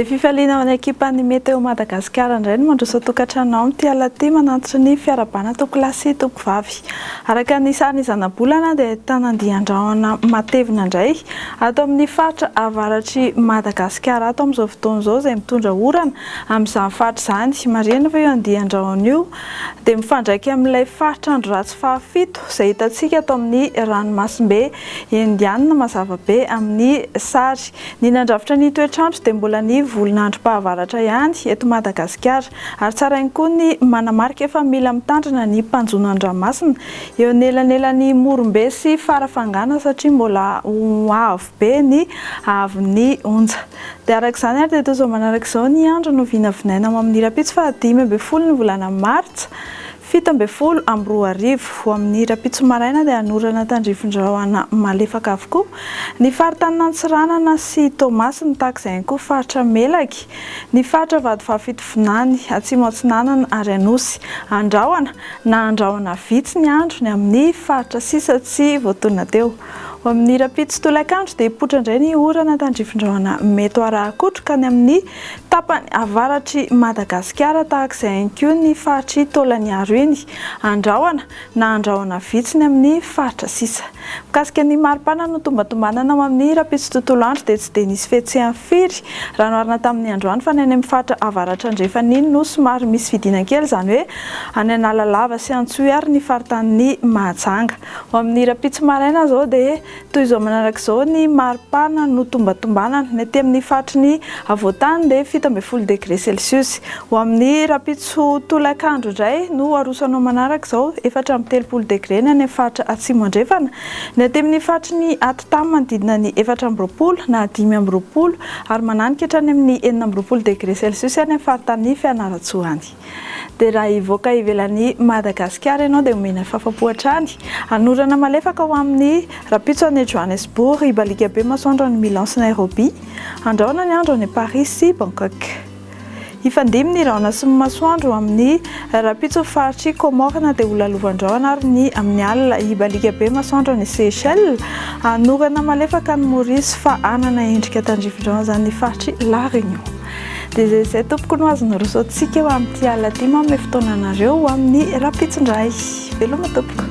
Dia fifaliana ho an'ny ekipan'ny Météo Madagasikara indray ny mandroso an-tokantrano amin'ity alina ity manantitra ny fiarahabana tompokolahy sy tompokovavy. Araka ny sarin'ny zanabolana dia ahitana andian-drahona matevina indray ato amin'ny faritra avaratr'i Madagasikara ato amin'izao fotoana izao izay mitondra orana amin'izany faritra izany. Marihina fa io andian-drahona io dia mifandraika amin'ilay faritra andro ratsy fahafito izay hitantsika ato amin'ny ranomasimbe Indianina mazava be amin'ny sary. Ny nandrafitra ny toetr'andro dia mbola ny volon'androm-pahavaratra ihany eto Madagasikara. Ary tsara ihany koa ny manamarika fa mila mitandrina ny mpanjono an-dranomasina eo anelanelan'i Morombe sy Farafangana satria mbola ho avo be ny haavon'ny onja. Dia araka izany ary dia toa izao manaraka izao ny andro no vinavinaina ho amin'ny rahampitso faha 15 ny volana martsa 2017. Ho amin'ny rahampitso maraina dia hanorana tandrifin-drahona malefaka avokoa ny faritanin'Antsiranana sy Toamasina, tahaka izay ihany koa faritra Melaky, ny faritra Vatovavy Fitovinany, Atsimo Atsinanana ary Anosy. Andrahona na andrahona vitsy ny andro ny amin'ny faritra sisa tsy voatonona teo. Ho amin'ny rahampitso tolakandro dia hipoitra indray ny orana tandrifin-drahona mety ho arahan-kotroka any amin'ny tapany avaratr'i Madagasikara tahaka izay ihany koa ny faritr'i Taolagnaro iny. Andrahona na andrahona vitsy ny amin'ny faritra sisa. Mikasika ny maripana notombantombanana ho amin'ny rahampitso tontolo andro dia tsy dia nisy fihetsehany firy raha noharina tamin'ny androany fa ny any amin'ny faritra avaratra andrefana iny no somary misy fidinana kely izany hoe any Analalava sy Antsohihy ary ny faritanin'i Mahajanga. Ho amin'ny rahampitso maraina izao dia toy izao manaraka izao ny maripana notombantombanana. Ny aty amin'ny faritry ny afovoan-tany dia 17 degre celsius. Ho amin'ny rahampitso tolakandro indray no aroso anao manaraka izao, 34 degre ny any amin'ny faritra atsimo andrefana. Ny aty amin'ny faritry ny atitany manodidina ny 24 na 25 ary mananika hatrany amin'ny 26 degre celsius any amin'ny faritanin'i Fianarantsoa any. Dia raha hivoaka ivelan'i Madagasikara ianao dia omena fafapo hatrany. Hanorana malefaka ho amin'ny rahampitso any Johannesburg, hibaliaka be masoandro any Milan sy Nairobi, handrahona ny andro any Paris sy Bangkok. Hifandimby ny rahona sy ny masoandro ho amin'ny rahampitso ny faritr'i Comores na dia ho lalovan-drahona ary ny amin'ny alina. Hibaliaka be masoandro any Seychelles, hanorana malefaka any Maurice fa hanana endrika tandrifin-drahona izany ny faritr'i La Réunion. Dia izay izay tompoko no azo naroso antsika ho amin'ity alina ity manome fotoana anareo ho amin'ny rahampitso indray. Veloma tompoko.